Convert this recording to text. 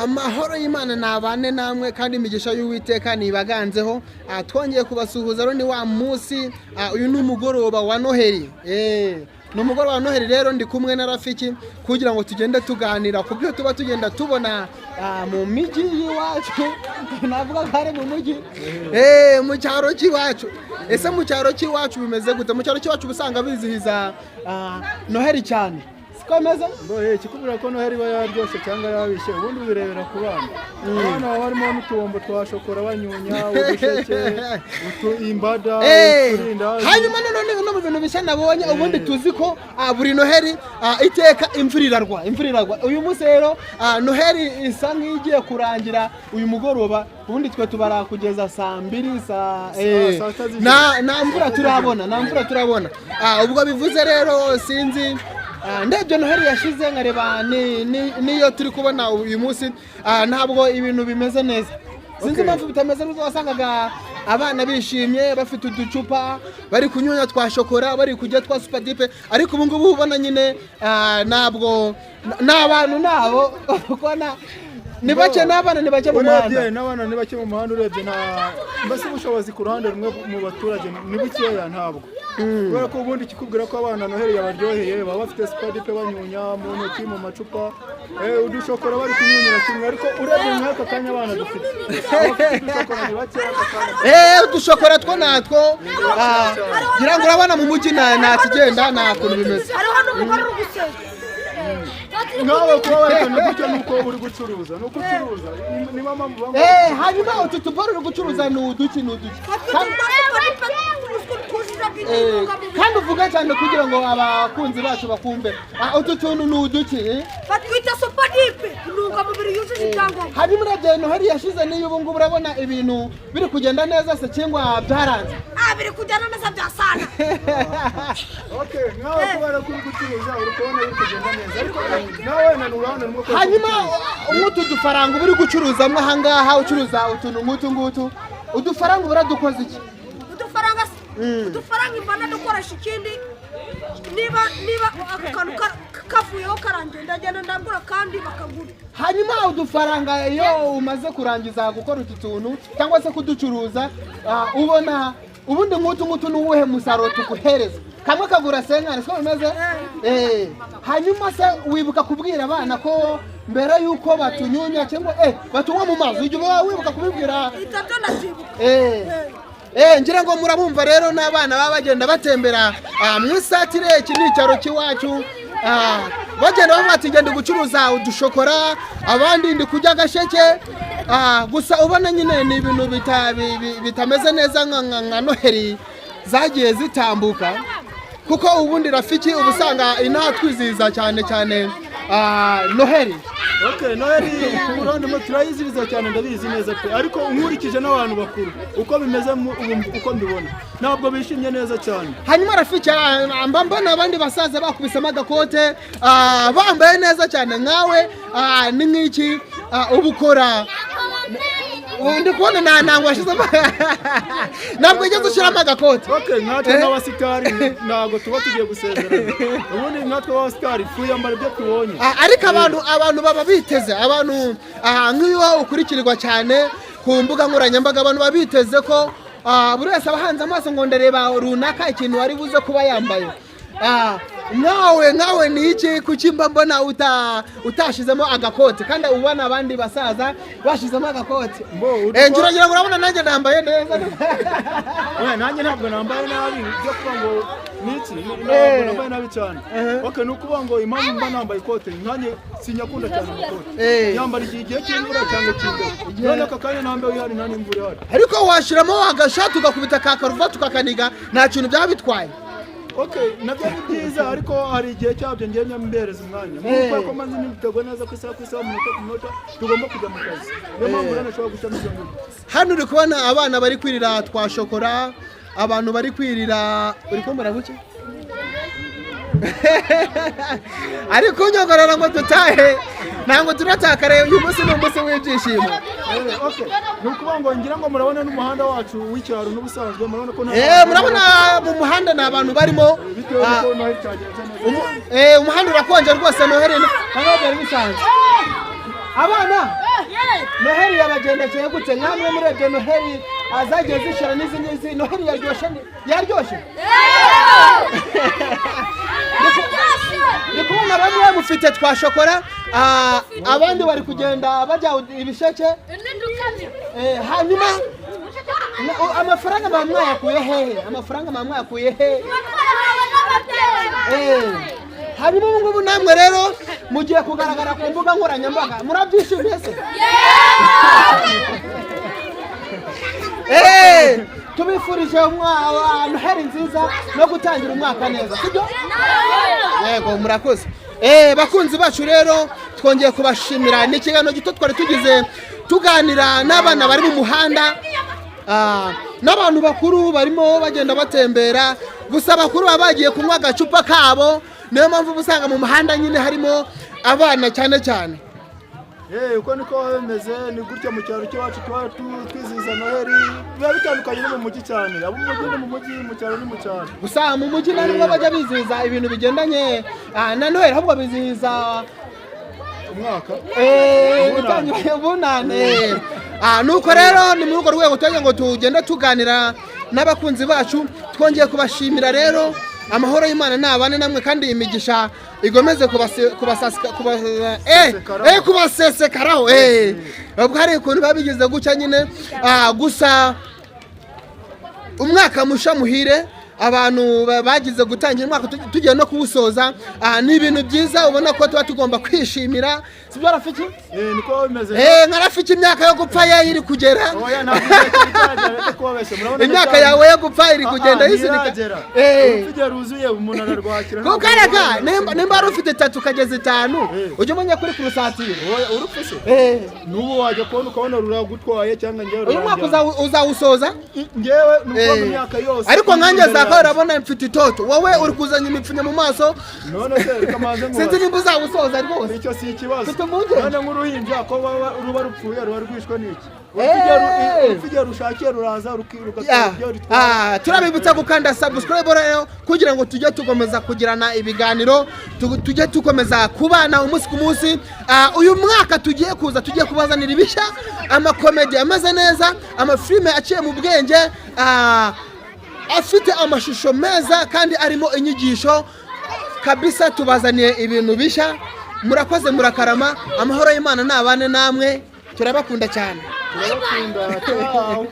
Amahoro y'Imana nabane namwe kandi imigisha y'Uwiteka nibaganzeho. Twongeye kubasuhuza rero, ni wa munsi, uyu ni umugoroba wa Noheli. Ni umugoroba wa Noheli. Rero ndi kumwe na Rafiki kugira ngo tugende tuganira ku byo tuba tugenda tubona mu mijyi y'iwacu. Navuga ko ari mu mujyi, mu cyaro cy'iwacu. Ese mu cyaro cy'iwacu bimeze gute? Mu cyaro cy'iwacu uba usanga bizihiza Noheli cyane, siko bimeze? Ngo ikikubwira ko Noheli iba yaryoshye cyangwa yabishye, ubundi ubirebera ku bana. Abana baba barimo n'utubombo twa shokora banyunya, udusheke, utu imbada, uturindazi. Hanyuma none no mu bintu bishya nabonye, ubundi tuzi ko buri Noheli iteka imvura irarwa, imvura iragwa. Uyu munsi rero Noheli isa nk'igiye kurangira uyu mugoroba. Ubundi twe tubara kugeza saa 2, saa saa 6 z'ijoro. Nta mvura turabona, nta mvura turabona. Ubwo bivuze rero sinzi, ndebye Noheli yashize nkareba niyo turi kubona uyu munsi, ntabwo ibintu bimeze neza. Sinzi impamvu bitameze neza. Wasangaga abana bishimye, bafite uducupa, bari kunywa twa shokora, bari kurya twa supadipe, ariko ubu ngubu ubona nyine ntabwo ni abantu nabo kuko ni bake, n'abana ni bake mu Urebye muhanda. n'abana ni bake mu muhanda. Urebye nta mbese ubushobozi ku ruhande rumwe mu baturage ni bukeya, ntabwo, kubera ko ubundi ikikubwira ko abana Noheli yabaryoheye, baba bafite supadipe banyunya mu ntoki, mu macupa, udushokora bari kunyunyura kimwe. Ariko urebye nk'aka kanya abana dufite, abafite udushokora ni bakeya aka kanya. Udushokora two natwo, ngira ngo urabona mu mujyi nta kigenda, nta kuntu bimeze. Hariho n'umugore uri gusenga. Nkawe kuba werekana gutyo nuko uri gucuruza, nuko ucuruza, niyo mpamvu bamwe Hanyuma utu tuboro uri gucuruza ni uduki? Ni uduki? Kandi uvuga cyane kugira ngo abakunzi bacu bakumve. Utu tuntu ni uduki, eh? Batwita supadipe, intungamubiri yujuje ibyangombwa. Hanyuma urebye Noheli yashize n'iyo ubu ngubu, urabona ibintu biri kugenda neza se cyangwa byaranze? Ah, biri kugenda neza bya sana. Okay, nkawe kubera ko uri gucuruza uri kubona biri kugenda neza, ariko nawe wenda ni uruhande rumwe ko Hanyuma nk'utu dufaranga uba uri gucuruzamo ahangaha, ucuruza utuntu nk'utu ngutu, udufaranga uba uradukoze iki? Udufaranga se? Udufaranga imbana dukoresha ikindi. Niba aka kantu kavuyeho karangiye, ndagenda ndagura kandi bakagura. Hanyuma udufaranga iyo umaze kurangiza gukora utu tuntu cyangwa se kuducuruza, ubona ubundi nk'utu ngutu ni uwuhe musaruro tuguhereza? Kamwe kagura cinquante, siko bimeze? Hanyuma se wibuka kubwira abana ko mbere y'uko batunyunya cyangwa batunywa mu mazi, ujya uba wibuka kubibwira? Ibyo byo ndabyibuka. Ngira ngo murabumva rero, n'abana baba bagenda batembera mu isatire. Iki ni icyaro cy'iwacu. Bagenda bavuga ati genda gucuruza udushokora, abandi ndi kurya agasheke. Gusa ubona nyine ni ibintu bitameze neza nka Noheli zagiye zitambuka, kuko ubundi Rafiki uba usanga inaha twizihiza cyane cyane Noheli. Okay, Noheli ku ruhande rumwe turayiziriza cyane, ndabizi neza pe, ariko nkurikije n'abantu bakuru uko bimeze ubu uko mbibona, ntabwo bishimye neza cyane. Hanyuma Rafiki, mba mbona abandi basaza bakubisemo agakote, bambaye neza cyane. Nkawe ni nk'iki uba ukora? Ubu ndi kubona nta ntango washyizemo, ntabwo wigeze ushyiramo agakote. Okay, nkatwe nk'abasitari ntabwo tuba tugiye gusezerana. Ubundi nkatwe b'abasitari twiyambara ibyo tubonye. Ariko abantu baba biteze, abantu nk'iyo ukurikirirwa cyane ku mbuga nkoranyambaga, abantu baba biteze ko buri wese aba ahanze amaso ngo ndareba runaka ikintu wari buze kuba yambaye. Nkawe ni iki? Kuki mba mbona utashizemo agakote kandi ubona abandi basaza bashizemo agakote? Mbo, Ngira ngo urabona nanjye nambaye neza. Oya, nanjye ntabwo nambaye nabi byo kuvuga ngo niki, ntabwo nambaye nabi cyane. Okay, ni ukuvuga ngo impamvu mba nambaye ikote, nkanjye sinyakunda cyane amakote. Nyambara igihe cy'imvura cyangwa cy'imbeho. None aka kanya nta mbeho ihari, nta n'imvura ihari. Ariko washyiramo agashati ugakubita ka karuvati ukakaniga, nta kintu byaba bitwaye. Okay, nabyo ni byiza, ariko hari igihe cyabyo ngiye mbereza umwanya nk'uko ko maze nibiteguye neza ku isaha ku isaha, umunota ku munota, tugomba kujya mu kazi. Niyo mpamvu rero nashobora gucamo ibyo ngibyo. Hano uri kubona abana bari kwirira twa shokora, abantu bari kwirira. Uri kumbura buke ariko unyongorera ngo dutahe, ntabwo turatakare. Uyu munsi ni umunsi w'ibyishimo. Okay, ni ukuvuga ngo ngira ngo murabona n'umuhanda wacu w'icyaro n'ubusanzwe murabona ko nta Murabona mu muhanda ni abantu barimo. Bitewe n'uko Noheli cyagenze neza. Umuhanda urakonje rwose. Noheli ntabwo byari bisanzwe. Abana, Noheli yabagendekeye gute? Nkamwe murebye Noheli azagiye zishira n'izi ngizi, Noheli yaryoshye, yaryoshye? Ndi kubona bamwe mufite twa shokora, abandi bari kugenda bajya ibisheke. Hanyuma amafaranga mwa mwayakuye hehe? Amafaranga mwa mwayakuye hehe? Hanyuma ubu ngubu namwe rero mugiye kugaragara ku mbuga nkoranyambaga, murabyishimiye se? Tubifurije Noheli nziza no gutangira umwaka neza, sibyo? Yego, murakoze. Bakunzi bacu rero, twongeye kubashimira. Ni ikiganiro gito twari tugize tuganira n'abana bari mu muhanda, n'abantu bakuru barimo bagenda batembera. Gusa abakuru baba bagiye kunywa agacupa kabo, niyo mpamvu uba usanga mu muhanda nyine harimo abana cyane cyane. Uko niko biba bimeze, ni gutya mu cyaro cy'iwacu tuba twizihiza Noheli, biba bitandukanye no mu mujyi cyane. Abo mu mujyi ni mu mujyi, mu cyaro ni mu cyaro. Gusa mu mujyi nta nubwo bajya bizihiza ibintu bigendanye na Noheli, ahubwo bizihiza umwaka. Gutangira ubunane. Nuko rero ni muri urwo rwego twagira ngo tugende tuganira n'abakunzi bacu. Twongeye kubashimira rero, amahoro y'Imana nabane namwe, kandi imigisha igomeze kubasesekaraho. Ubwo hari ukuntu babigize gutya nyine. Gusa umwaka musha muhire, abantu bagize gutangira umwaka, tugiye no kuwusoza. Ni ibintu byiza ubona ko tuba tugomba kwishimira, sibyo Rafiki? Niko bimeze. Nka Rafiki imyaka yo gupfa ye iri kugera. Oya, ntabwo igihe kiragera, reka kubabeshya. Murabona Imyaka ndacyari- yawe yo gupfa iri kugenda yisunika. Ntiragera. Urupfu igihe ruzuye umuntu ararwakira. Kuko reka nimba wari ufite itatu ukageza itanu, ujye umenya kuri kurusatira. Oya, urupfu se? N'ubu wajya kubona ukabona ruragutwaye cyangwa njyewe Uyu mwaka ruranjyana. uzawusoza? Njyewe ni ukuvuga imyaka yose Ariko nkanjye imbere zaka yanjye. urabona mfite itoto, wowe uri kuzanya imipfunya mu maso. None se reka manze Sinzi nkubaze. nimba uzawusoza rwose. Icyo si ikibazo. Mfite impungenge. None nk'uruhinja ko ruba rupfuye, ruba rwishwe n'iki? Urupfu igihe rushakiye ruraza rugatwara ibyo rutwaye. Turabibutsa gukanda subscribe rero kugira ngo tujye tukomeza kugirana ibiganiro, tujye tukomeza kubana umunsi ku munsi. Uyu mwaka tugiye kuza, tugiye kubazanira ibishya, amakomedi ameze neza, amafilime aciye mu bwenge, afite amashusho meza kandi arimo inyigisho kabisa. Tubazaniye ibintu bishya. Murakoze, murakarama, amahoro y'Imana nabane namwe, turabakunda cyane. Turabakunda, ciao.